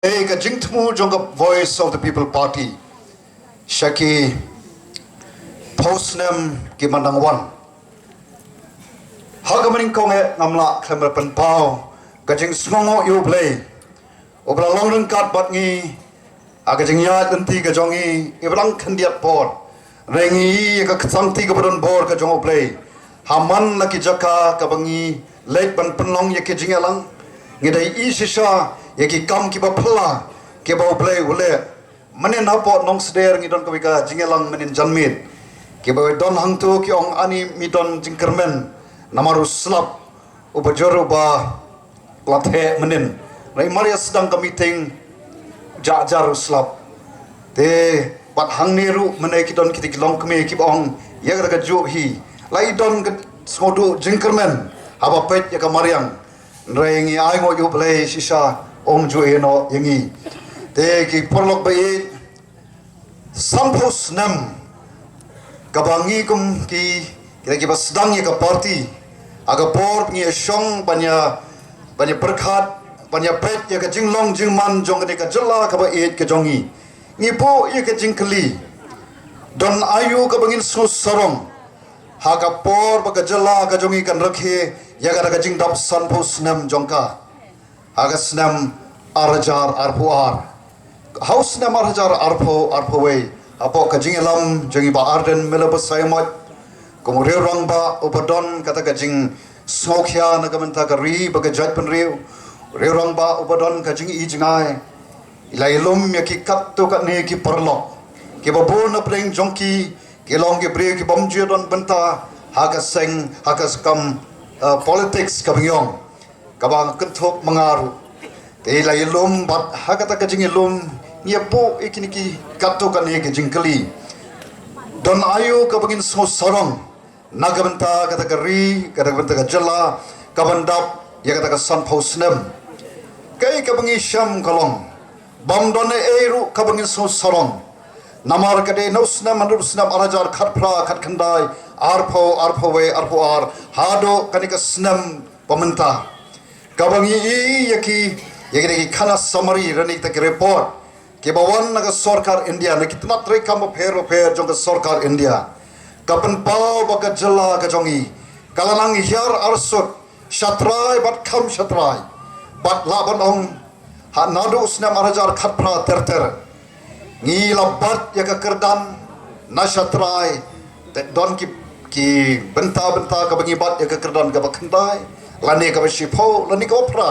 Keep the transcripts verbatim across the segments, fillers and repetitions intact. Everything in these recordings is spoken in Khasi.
Ei, ka jingthmu jong ka Voice of the People Party sha ki phew snem ki ba dang wan. Ha kaba nyngkong eh ngam lah khlem pynpaw ka jingsngewnguh ïa U Blei uba la long ryngkat bad ngi ha ka jingïaid lynti ka jong ngi, iba dang khyndiat por. Hynrei ngi ïohi ïa ka ktangti kaba don bor ka jong U Blei ha man la ki jaka kaba ngi leit ban pynlong ïa ki jingïalang. Ngi da ïohi shisha ïa ki kam kiba phylla kiba U Blei u leh. Mynnin hapoh Nongsder ngi don kawei ka jingïalang mynnin janmiet. Kiba don hangto ki ong, ani mi don jingkyrmen namar u slap uba jur uba la theh mynnin. Hynrei mar ïa sdang ka meeting, jar jar u slap. Te bad hangne ruh mynne ki don kita ki longkmie kiba ong, ïa kata ka juh hi. La i don ka sngewduh jingkyrmen haba peit ïa ka mariang. Hynrei ngi ainguh ïa U Blei shisha, um ju ïeh noh ïa ngi. Te ki paralok ba ïeit, sanphew snem kaba ngi kum ki, kita kiba sdang ïa ka party, ha ka por ngi ïa shong ban ïa, ban ïa pyrkhat, ban ïa peit ïa ka jinglong jingman jong kane ka jylla kaba ïeit ka jong ngi, ngi buh ïa ka jingkylli, don aïu kaba ngin sngewsarong ha ka por ba ka jylla ka jong ngi kan rakhe ïa kata ka jingdap sanphew snem jong ka ha ka snem ar hajar arphew ar. Ha u snem ar hajar arphew, arphew wei, hapoh ka jingïalam jong i Bah Ardent Miller Basaiawmoit kum u riewrangbah uba don kata ka jingsngewkhia na ka bynta ka ri bad ka jaitbynriew, u riewrangbah uba don ka jingi jngai, i la ïalum ïa ki katto katne ki paralok kiba bun na pdeng jong ki ki long ki briew kibym ju don bynta ha ka seng, ha ka kam, eh, politics kaba ngi ong, kaba kynthup ma nga ruh. Te i la ïalum bad ha kata ka jingïalum ngi ïa buh ïa kine ki katto katne ki jingkylli. Don aïu kaba ngin sngewsarong na ka bynta kata ka ri, kata ka bynta ka jylla kaban dap ïa kata ka sanphew snem? Kaei kaba ngi shem ka long, bym don ei ei ruh kaba ngin sngewsarong. Namar ka dei na u snem, haduh u snem ar hajar khatphra, khatkhyndai, arphew, arphew wei, arphew ar, haduh kane ka snem ba mynta, kaba ngi ïohi ïa ki, ïa ki, ïa ki khana summary, lane kita ki report kiba wan na ka sorkar India, na ki tnat treikam bapher bapher jong ka sorkar India, ka pynpaw ba ka jylla ka jong ngi ka la nang hiar arsut, sha trai bad kham sha trai. Bad lah ban ong, ha naduh u snem ar hajar khatphra ter ter, ngi la bat ïa ka kyrdan na sha trai. Te don ki, ki bynta bynta kaba ngi bat ïa ka kyrdan kaba khyndai, lane kaba shiphew, lane kaba phra,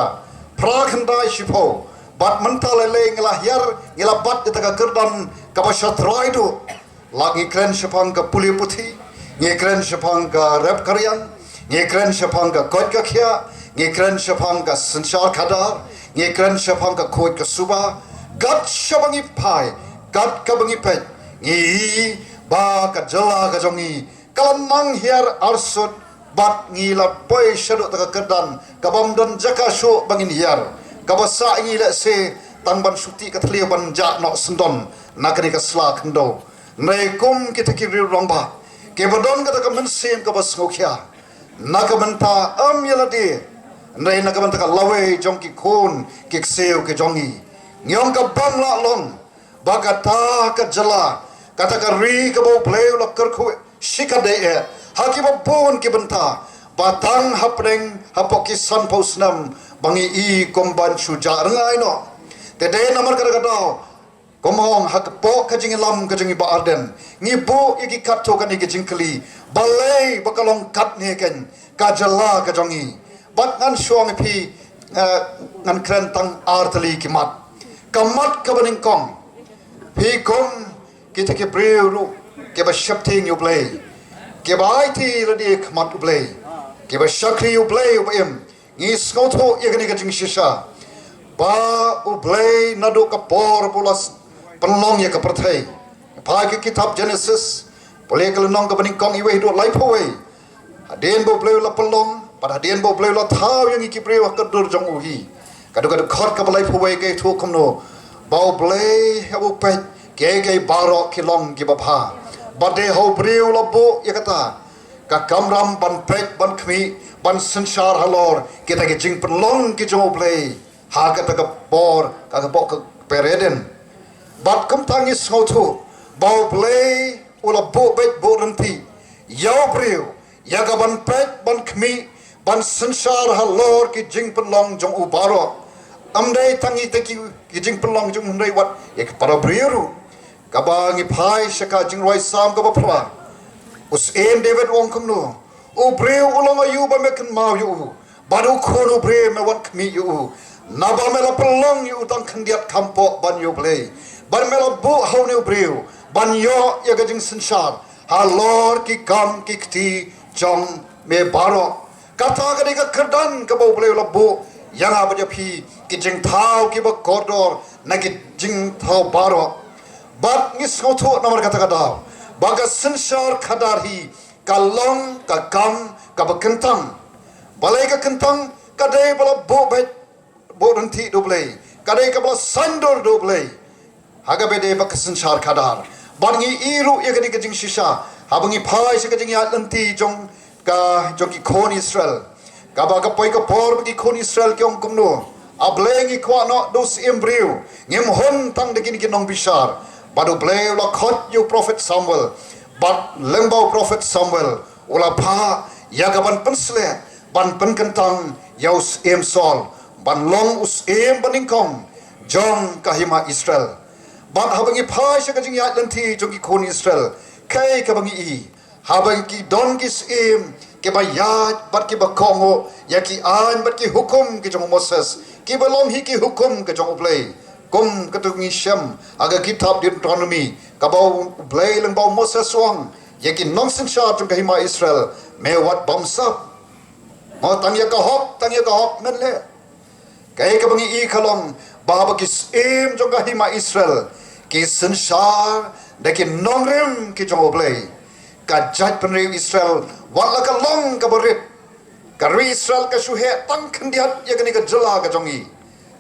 phra khyndai shiphew. Bad mynta lei lei ngi la hiar, ngi la bat ïa kata ka kyrdan kaba sha trai duh. La ngi kren shaphang ka pule puthi, ngi kren shaphang ka rep ka riang, ngi kren shaphang ka koit ka khiah, ngi kren shaphang ka synshar khadar, ngi kren shaphang ka khuid ka suba. Kat shaba ngi phai, kat kaba ngi peit, ngi ïohi ba ka jylla ka jong ngi ka la nang hiar arsut, bad ngi la poi shaduh kata ka kyrdan kabym don jaka shuh ba ngin hiar, kaba sah ïa ngi lehse tang ban shu tih ka thliew ban jah noh syndon na kane ka sla khyndew. Hynrei kum kita ki riewrangbah kiba don kata ka mynsiem kaba sngewkhia, na ka bynta ym ïa lade, hynrei na ka bynta ka lawei jong ki khun ki ksiew ki jong ngi, ngi ong ka bym lah long ba kata ka jylla, kata ka ri kaba U Blei u la kyrkhu shikatdei eh ha kiba bun ki bynta, ba tang hapdeng hapoh ki sanphew snem ba ngi i kum ban shu jah rngai noh. Te dei namar kata ka daw, kum ong, ha ka pok ka jingïalam ka jong i Bah Ardent, ngi buh ïa ki katto katne ki jingkylli, balei ba ka long katne kein ka jylla ka jong ngi. Bad ngan shu ong ïa phi, eh, ngan kren tang ar tylli ki mat. Ka mat kaba nyngkong, phi kum kita ki briew ruh kiba sheptieng ïa U Blei, kiba aiti lade ha khmat U Blei, kiba shakri ïa U Blei uba im, ngi sngewthuh ïa kane ka jingshisha ba U Blei naduh ka por ba u la pynlong ïa ka pyrthei. Phai ka kitab Genesis, pule ka lynnong kaba nyngkong, iwei haduh laiphew wei. Hadien ba U Blei u la pynlong, bad hadien ba U Blei u la thaw ïa ngi ki briew ha ka dur jong u hi, ka dkhot kaba laiphew wei ka ïathuh kumno, ba U Blei haba u peit, kiei kiei baroh ki long kiba bha. Bad dei ha u briew u la buh ïa kata ka kamram ban peit, ban khmih, ban synshar halor kita ki jingpynlong ki jong U Blei. Ha kata ka por, ka ka pok ka Peredin. Bad kumta ngi sngewthuh ba U Blei u la buh beit buh rynti ïa u briew, ïa ka ban peit, ban khmih, ban synshar halor ki jingpynlong jong u baroh. Ym dei tang ïa ki, ki jingpynlong jong u, hynrei wat ïa ki para briew ruh. Kaba ngi phai sha ka Jingrwai Salm kaba phra, u Syiem David u ong kumno: U briew u long aïu ba me kynmaw ïa u, bad u khun u briew me wan khmih ïa u? Naba me la pynlong ïa u tang khyndiat kham pok ban ïa U Blei, bad me la buh ha une u briew ban ïoh ïa ka jingsynshar halor ki kam ki kti jong me baroh. Kata ka dei ka kyrdan kaba U Blei u la buh ïa nga bad ïa phi, ki jingthaw kiba kordor na ki jingthaw baroh. Bad ngi sngewthuh namar kata ka daw ba ka synshar khadar hi ka long ka kam kaba kyntang. Balei ka kyntang? Ka dei ba la buh beit buh rynti da U Blei, ka dei kaba la saiñdur da U Blei ha kaba dei ba ka synshar khadar. Bad ngi i ruh ïa kane ka jingshisha haba ngi phai sha ka jingïaid lynti jong ka, jong ki khun Israel. Kaba ka poi ka por ba ki khun Israel ki ong kumno: A Blei, ngi kwah noh da u syiem briew, ngim hun tang da kine ki nongbishar. Bad U Blei u la khot ïa u prophet Samuel. Bad lyngba u prophet Samuel u la phah ïa ka ban pynsleh, ban pynkyntang ïa u syiem Saul ban long u syiem banyngkong jong ka hima Israel. Bad haba ngi phai sha ka jingïaid lynti jong ki khun Israel, kaei kaba ngi i? Haba ki don ki syiem kiba ïaid bad kiba kohnguh ïa ki aiñ bad ki hukum ki jong u Moses, kiba long hi ki hukum ki jong U Blei. Kum katu ngi shem ha ka kitab Deuteronomi, kaba U Blei lyngba u Moses u ong ïa ki nongsynshar jong ka hima Israel: Me wat bamsap. Mo, tang ïa ka hok, tang ïa ka hok men leh. Kaei kaba ngi i ka long ba haba ki syiem jong ka hima Israel ki synshar da ki nongrim ki jong U Blei, ka jaitbynriew Israel wat la ka long kaba rit. Ka ri Israel ka shu heh tang khyndiat ïa kane ka jylla ka jong ngi,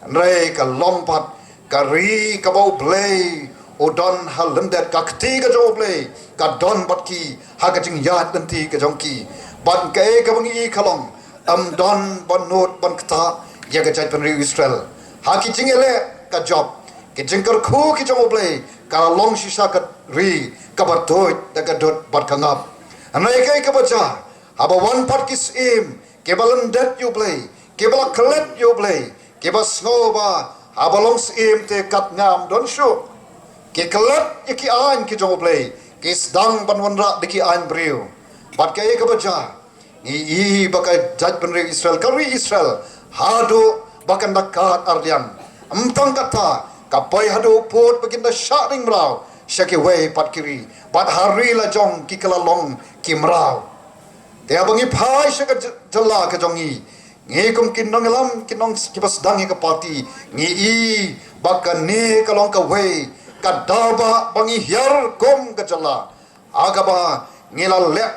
hynrei ka long pat ka ri kaba U Blei u don ha lyndet, ka kti ka jong U Blei ka don bad ki ha ka jingïaid lynti ka jong ki. Bad kaei kaba ngi i ka long, ym don ba nud ban ktah ïa ka jaitbynriew Israel. Ha ki jingïaleh ka jop, ki jingkyrkhu ki jong U Blei, ka la long shisha ka ri kaba tuid da ka dud bad ka ngap. Hynrei kaei kaba jia? Haba wan pat ki syiem kiba lyndet ïa U Blei, kiba la klet ïa U Blei, kiba sngew ba haba long syiem te katba ngam don shuh, ki klet ïa ki aiñ ki jong U Blei, ki sdang ban wanrah da ki aiñ briew. Bad kaei kaba jia? Ngi i ba ka jaitbynriew Israel, ka ri Israel, haduh ba kan da kad arliang. Ym tang kata, ka poi haduh pud ba kin da shah ring mraw sha kiwei pat ki ri, bad ha ri la jong ki ka la long ki mraw. Te haba ngi phai sha ka jy-, jylla ka jong ngi, ngi kum ki nongïalam, ki nong, kiba sdang ïa ka party, ngi i ba kane ka long kawei ka daw ba, ba ngi hiar kum ka jylla, ha kaba ngi la leh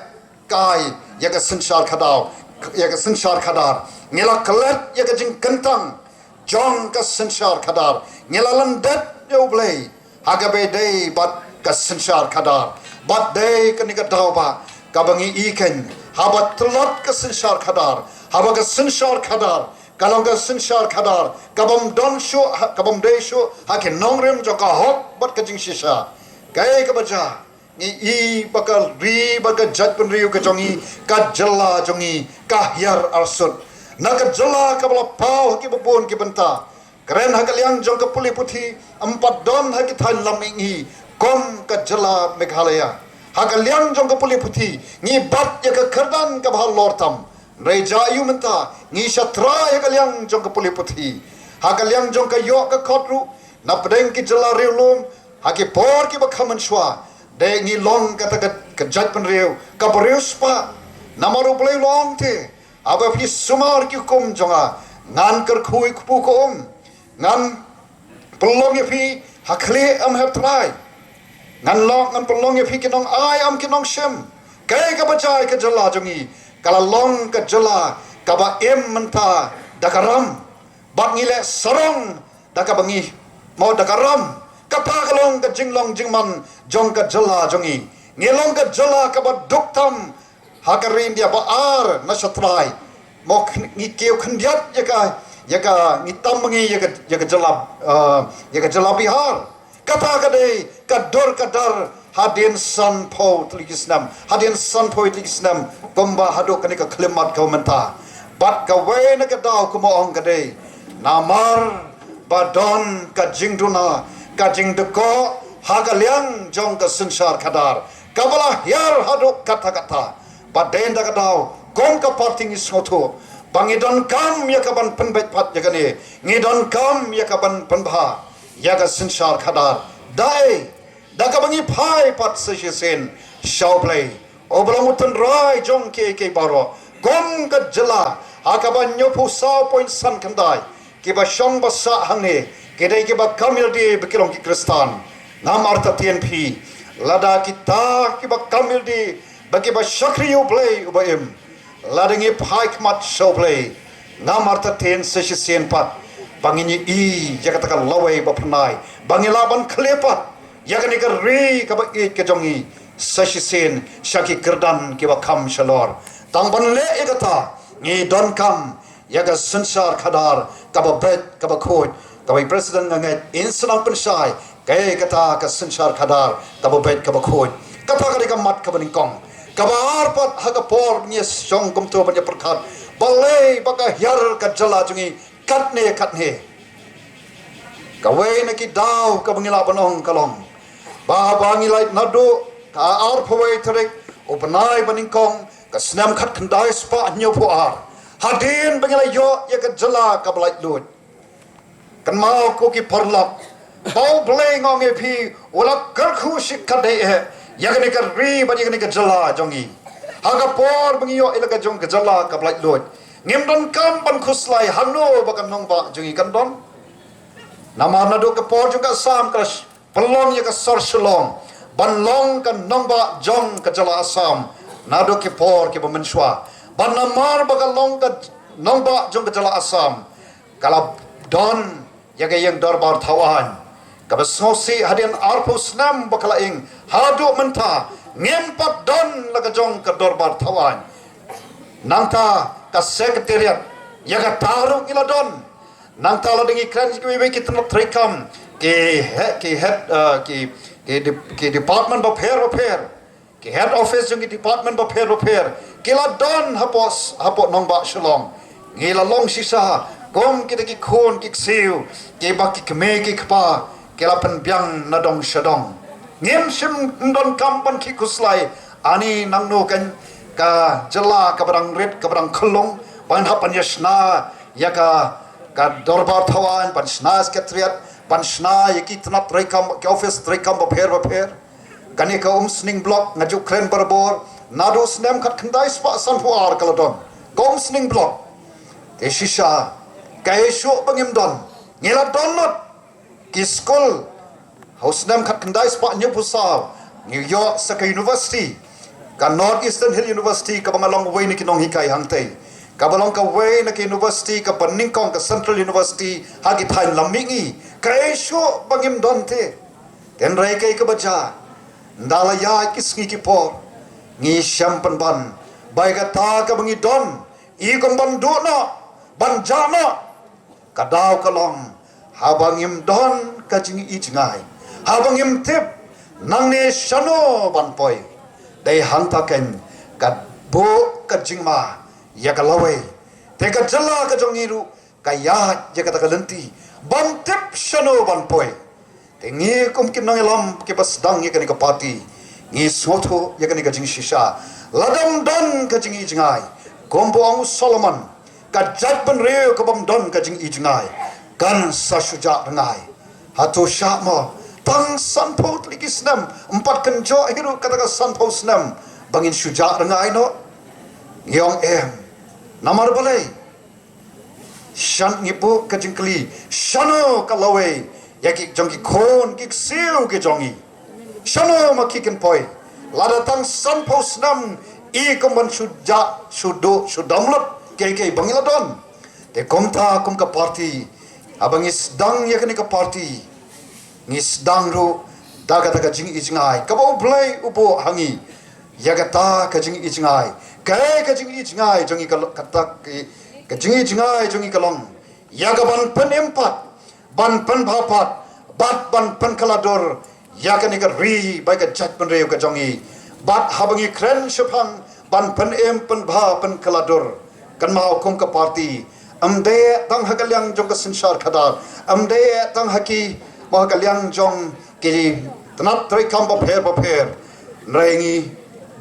kai ïa ka synshar khadar, ïa ka synshar khadar. Ngi la klet ïa ka jingkyntang jong ka synshar khadar. Ngi la lyndet ïa U Blei ha kaba dei bad ka synshar khadar. Bad dei kane ka daw ba kaba ngi i kein, haba tlot ka synshar khadar, haba ka synshar khadar ka long ka synshar khadar kabym don shuh, ha, kabym dei shuh ha ki nongrim jong ka hok bad ka jingshisha, kaei kaba jia? Ngi i ba ka ri, ba ka jaitbynriew ka jong ngi, ka jylla jong ngi ka hiar arsut. Na ka jylla kaba la paw ha kiba bun ki bynta, kren ha ka liang jong ka pule puthi, ym pat don ha ki thaiñ lam mihngi kum ka jylla Meghalaya. Ha ka liang jong ka pule puthi ngi bat ïa ka kyrdan kaba halor tam. Hynrei jia aiu mynta ngi shatrai ha ka liang jong ka pule puthi? Ha ka liang jong ka ïoh ka khot ruh, na pdeng ki jylla riewlum, ha ki por kiba kham mynshuwa, dei ngi long kata ka, ka jaitbynriew kaba riewspah. Namar U Blei u la ong te, haba phi sumar ki hukum jong nga, ngan kyrkhu ïa u kpu ka um, ngan pynlong ïa phi ha khlieh ym hep trai, ngan long, ngan pynlong ïa phi ki nongai ym ki nongshim. Kaei kaba jia ïa ka jylla jong ngi? Ka la long ka jylla kaba im mynta da ka ram. Bad ngi leh sarong da kaba ngi, mo, da ka ram. Kata ka long ka jinglong jingman jong ka jylla jong ngi. Ngi long ka jylla kaba duk tam ha ka ri India ba ar na shatrai. Mo, khyn-, ngi kiew khyndiat ïa ka, Ïa ka ngi tam ngi ïa ka, ïa ka jylla, eh, ïa ka jylla Bihar. Kata ka dei ka dur ka dar hadien sanphew tylli ki snem, hadien sanphew tylli ki snem kumba haduh kane ka khyllipmat ka mynta. Bad kawei na ka daw kumba ong ka dei namar ba don ka jingduna, ka jingdkoh ha ka liang jong ka synshar khadar kaba la hiar haduh katta katta. Bad dei na ka daw kum ka party ngi sngewthuh ba ngi donkam ïa ka ban pynbeit pat ïa kane, ngi donkam ïa ka ban pynbha ïa ka synshar khadar. Dei da kaba ngi phai pat sa shisien sha U Blei uba long u tynrai jong kiei kiei baroh. Kum ka jylla ha kaba hynñiewphew saw point san khyndai kiba shong ba sah hangne ki dei kiba kam ïalade ba ki long ki Khristan. Ngam artatien phi, lada kita kiba kam ïalade ba kiba shakri U Blei uba im, lada ngi phai khmat sha U Blei, ngam artatien sa shisien pat ba ngin ïohi ïa kata ka lawei ba pynai ba ngi lah ban khlieh pat ïa kane ka ri kaba ïeit ka jong ngi sa shisien sha ki kyrdan kiba kham shalor. Tang ban leh ïa kata ngi donkam ïa ka synshar khadar kaba beit kaba khuid, kaba i President nga ngeit in sa nang pynshai kaei kata ka synshar khadar kaba beit kaba khuid. Kata ka dei ka mat kaba nyngkong. Kaba ar pat, ha ka por ngi shong kumto ban ïa pyrkhat balei ba ka hiar ka jylla jong ngi katne katne. Kawei na ki daw kaba ngi lah ban ong ka long ba haba ngi leit naduh ka arphew wei tarik u bnai ba nyngkong ka snem khatkhyndai spah hynñiewphew ar, hadien ba ngi la ïoh ïa ka jylla kaba laitluid. Kynmaw ko ki paralok ba U Blei, nga ong ïa phi, u la kyrkhu shikatdei eh ïa kane ka ri bad ïa kane ka jylla jong ngi. Ha ka por ba ngi ïoh ïa la ka jong ka jylla kaba laitluid, ngim donkam ban khuslai hangno ba ka nongbah jong ngi kan don. Namar naduh ka por jong ka Assam ka la pynlong ïa ka sor Shillong ban long ka nongbah jong ka jylla Assam naduh ki por kiba mynshuwa. Bad namar ba ka long ka nongbah jong ka jylla Assam, ka la don ïa ka ïing dorbar thaw aiñ kaba sngewsih hadien arphew snem ba ka la ing. Haduh mynta ngim pat don la ka jong ka dorbar thaw aiñ. Nangta ka secretariat, ïa kata ruh ngi la don. Nangta la dang ïakren ki wei wei ki tnat treikam, ki he-, ki head, uh, ki, ki, de-, ki department bapher bapher, ki head office jong ki department bapher bapher ki la don hapoh s-, hapoh nongbah Shillong. Ngi la long shisha kum kita ki khun ki ksiew kiba ki kmie ki kpa ki la pynbiang na dong sha dong. Ngim shym donkam ban ki khuslai ani nangno kan ka jylla kaba dang rit kaba dang khyllung ban hap ban ïa shna ïa ka, ka dorbar thaw aiñ, ban shna secretariat, ban shna ïa ki tnat treikam, ki office treikam bapher bapher. Kane ka Umsning block nga ju kren barabor naduh snem khatkhyndai spah sanphew ar ka la don ka Umsning block. Te shisha kaei shuh ba ngim don, ngi la don lut ki skul. Ha u snem khatkhyndai spah hynñiewphew saw ngi ïoh sa ka university, ka North Eastern Hill University, kaba nga long uwei na ki nonghikai hangtei, kaba long kawei na ka university kaba nyngkong, ka Central University ha ki thaiñ lam mihngi. Kaei shuh ba ngim don te? Tynrai kaei kaba jia? Ynda la ïaid ki sngi ki por ngi shem pynban ba ïa kata kaba ngi don i kum ban duh noh, ban jah noh. Ka daw ka long haba ngim don ka jingïohi jngai, haba ngim tip nangne shano ban poi. Dei hangta kein ka buh ka jingma ïa ka lawei. Te ka jylla ka jong ngi ruh ka ïaid ïa kata ka lynti bym tip shano ban poi. Te ngi kum ki nongïalam kiba sdang ïa kane ka party ngi sngewthuh ïa kane ka jingshisha. Lada ym don ka jingïohi jngai, kumba ong u Solomon, ka jaitbynriew kabym don ka jingïohi jngai kan sa shu jah rngai. Hato shah mo? Tang sanphew tylli ki snem, ym pat kynjoh hi ruh kata ka sanphew snem ba ngin shu jah rngai noh? Ngi ong em. Namar balei? Shen ngi buh ka jingkylli, shano ka lawei ïa ki jong ki khun ki ksiew ki jong ngi? Shano ma ki kin poi? Lada tang sanphew snem i kum ban shu jah, shu duh, shu dam lut kiei kiei ba ngi la don. Te kumta kum ka party, haba ngi sdang ïa kane ka party, ngi sdang ruh da kata ka jingïohi jngai kaba U Blei u buh ha ngi. Ïa kata ka jingïohi jngai, kaei ka jingïohi jngai jong ngi ka lo-, kata ki, ka jingïohi jngai jong ngi ka long ïa ka ban pynim pat, ban pynbha pat, bad ban pynkylla dur ïa kane ka ri bad ka jaitbynriew ka jong ngi. Bad haba ngi kren shaphang ban pynim pynbha pynkylla dur, kynmaw kum ka party, ym dei tang ha ka liang jong ka synshar khadar, ym dei tang ha ki, mo, ha ka liang jong ki tnat treikam bapher bapher, hynrei ngi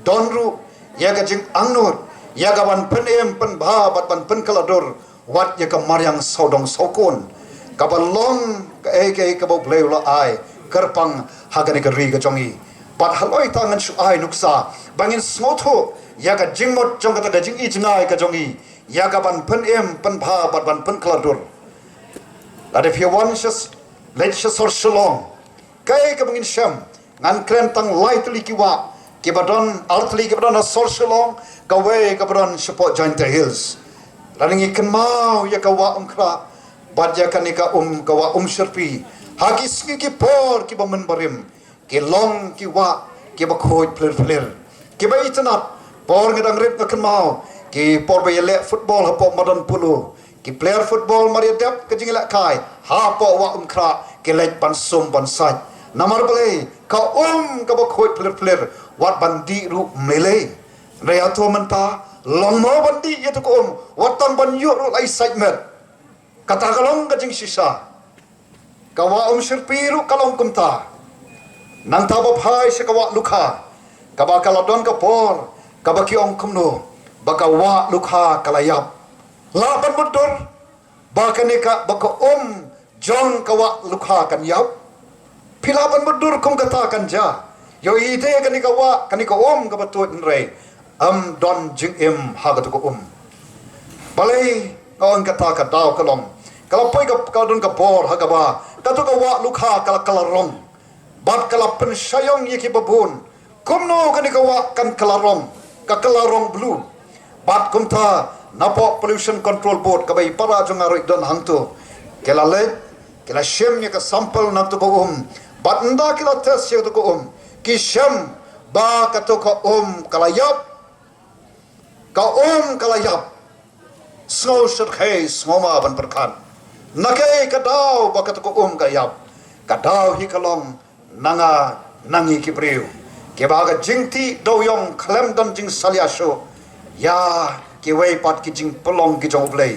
don ruh ïa ka jingangnud ïa ka ban pynim pynbha bad ban pynkylla dur wat ïa ka mariang sawdong sawkun kaba long kaei kaei kaba U Blei u la ai kyrpang ha kane ka ri ka jong ngi. Bad halor kata ngan shu ai nuksa ba ngin sngewthuh ïa ka jingmut jong kata ka jingïohi jngai ka jong ngi ïa ka ban pynim pynbha bad ban pynkylla dur. Lada phi wan sha s-, leit sha sor Shillong, kaei kaba ngin shem, ngan kren tang lai tylli ki wah kiba don, ar tylli kiba don ha sor Shillong, kawei kaba don shapoh Jaintia Hills. Lada ngi kynmaw ïa ka wah Umkhrah bad ïa kane ka um, ka wah Umshyrpi, ha ki sngi ki por kiba mynbarim, ki long ki wah kiba khuid phlir phlir, kiba itynnad. Por nga dang rit nga kynmaw ki por ba ïaleh football hapoh madan Polo, ki player football mar ïa dep ka jingïalehkai hapoh wah Umkhrah ki leit ban sum ban sait. Namar balei? Ka um kaba khuid phlir phlir, wat ban dih ruh ym lei lei. Hynrei hato mynta long mo ban dih ïa kata ka um, wat tang ban ïuh ruh lai sait met? Kata ka long ka jingshisha. Ka wah Umshyrpi ruh ka long kumta. Nangta ba phai sha ka wah Lukha, kaba ka la don ka por kaba ki ong kumno, ba ka wah Lukha ka la ïap. Lah ban mutdur ba kane ka, ba ka um jong ka wah Lukha kan ïap? Phi lah ban mutdur kum kata kan jia? Ïohi de kane ka wah, kane ka um kaba tuid, hynrei ym don jingim ha kata ka um. Balei nga ong kata? Ka daw ka long, ka la poi ka, ka don ka por ha kaba kata ka wah Lukha ka la kylla rong bad ka la pynshai ïa kiba bun. Kumno kane ka wah kan kylla rong, ka kylla rong blue? Bad kumta napoh Pollution Control Board, kaba i para jong nga ruh i don hangto, ki la leit, ki la shim ïa ka sample na kata ka um, bad ynda ki la test ïa kata ka um, ki shem ba kata ka um ka la ïap. Ka um ka la ïap. Sngew shyrkhei, sngew ma ban pyrkhat. Na kaei ka daw ba kata ka um ka ïap? Ka daw hi ka long na nga, na ngi ki briew kiba ha ka jingtih dewïong khlem don jingsalia shuh ïa kiwei pat ki jingpynlong ki jong U Blei.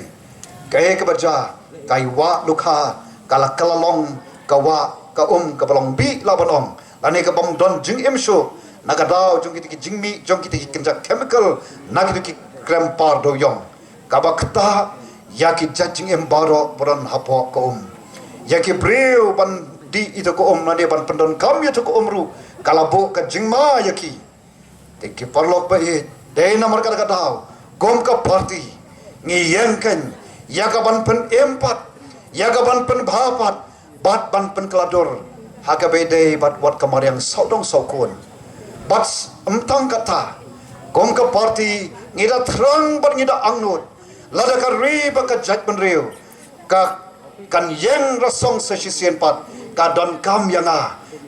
Kaei kaba jia? Ka wah Lukha ka la kylla long ka wah, ka um kaba long bih, lah ban ong, lane ka bym don jingim shuh na ka daw jong kita ki jingmih jong kita ki kynja chemical, na kita ki krem par dewïong, kaba ktah ïa ki jait jingim baroh ba don hapoh ka um. Ïa ki briew ban dih ïa kata ka um lane ban pyndonkam ïa kata ka um ruh ka la buh ka jingma ïa ki. Te ki paralok ba ïeit, dei namar kata ka daw kum ka party ngi ïeng kein ïa ka ban pynim pat, ïa ka ban pynbha pat, bad ban pynkylla dur ha kaba ïadei bad wat ka mariang sawdong sawkun. Bad ym tang kata, kum ka party ngi da thrang bad ngi da angnud, lada ka ri bad ka jaitbynriew ka kan ïeng rasong sa shisien pat, ka donkam ïa nga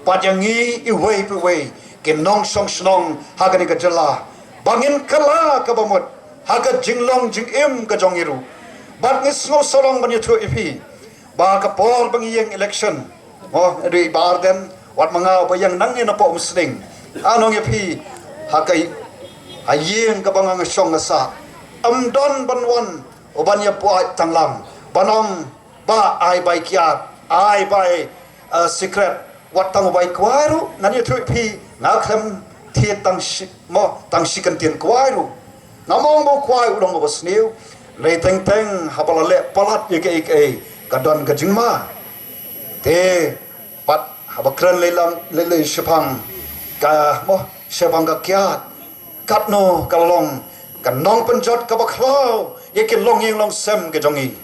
bad ïa ngi iwei pa iwei ki nongshong shnong ha kane ka jylla, ba ngin kylla kaba mut ha ka jinglong jingim ka jong ngi ruh. Bad ngi sngew sarong ban ïathuh ïa phi ba ka por ba ngi ïeng election, mo, dei ba ar dien, wat ma nga ba ïeng nangne napoh Umsning, nga ong ïa phi, ha ka, ha ïing kaba nga shong nga sah, ym don ban wan u ban ïa buaid tanglam ban ong ba ai bai kiad, ai bai, eh, sikret, wat tang u bai kwai ruh. Ngan ïathuh ïa phi, nga khlem thied tang shi, mo, tang shi kyntien kwai ruh. Ngam ong ba u kwai u long uba sniew, hynrei teng teng haba la leh palat ïa kaei kaei ka don ka jingma. Te pat haba kren lei lang lei lei shaphang ka, mo, shaphang ka kiad, katno ka long ka nongpynjot kaba khraw ïa ki longïing longsem ka jong ngi.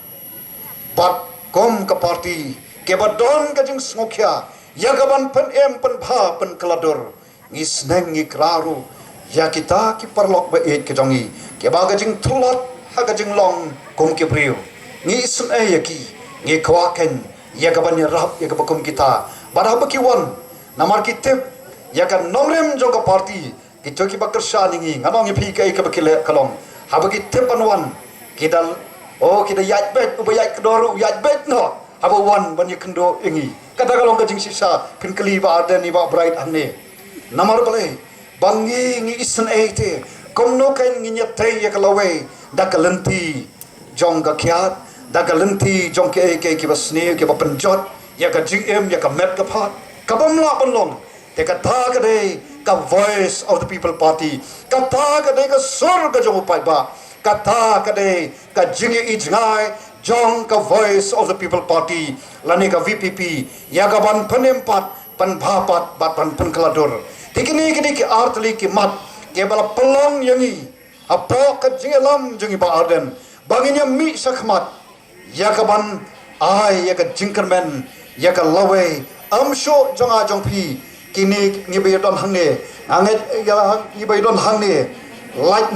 Bad kum ka party kiba don ka jingsngewkhia ïa ka ban pynim pynbha pynkylla dur, ngi sneng ngi kra ruh ïa kita ki paralok ba ïeit ka jong ngi kiba ka jingthrang ha ka jinglong kum ki briew, ngi isynei ïa ki, ngi kwah kein ïa ka ban ïarap ïa kiba kum kita. Bad haba ki wan, namar ki tip ïa ka nongrim jong ka party, kito kiba kyrshan ïa ngi, ngan ong ïa phi kaei kaba ki leh ka long, haba ki tip ban wan, ki da O ki da ïaid beit, uba ïaid kdor u ïaid beit noh. Haba wan ban ïakynduh ïa ngi. Kata ka long ka jingshisha, phin kylli Bah Ardent, ïa Bah Bright hangne. Namar balei, ba ngi ngi isynei te. Kumno kan ngin ïatei ïa ka lawei da ka lynti jong ka kiad, da ka lynti jong kiei kiei kiba sniew, kiba pynjot ïa ka jingim, ïa ka met ka phad. Ka bym lah ban long. Te kata ka dei ka Voice of the People Party. Kata ka dei ka sur ka jong u paidbah. Kata ka dei ka jingïohi jngai jong ka Voice of the People Party lane ka V P P, ïa ka ban pynim pat, pynbha pat bad ban pynkylla dur. Te kine kine ki artylli ki mat kiba la pynlong ïa ngi hapoh ka jingïalam jong i Bah Ardent ba ngin ïa mih shakhmat ïa ka ban ai ïa ka jingkyrmen ïa ka lawei. Ym shuh jong nga jong phi, kine ngi ba ïa don hangne, nga ngeit ïa ngi ba ïa don hangne, lait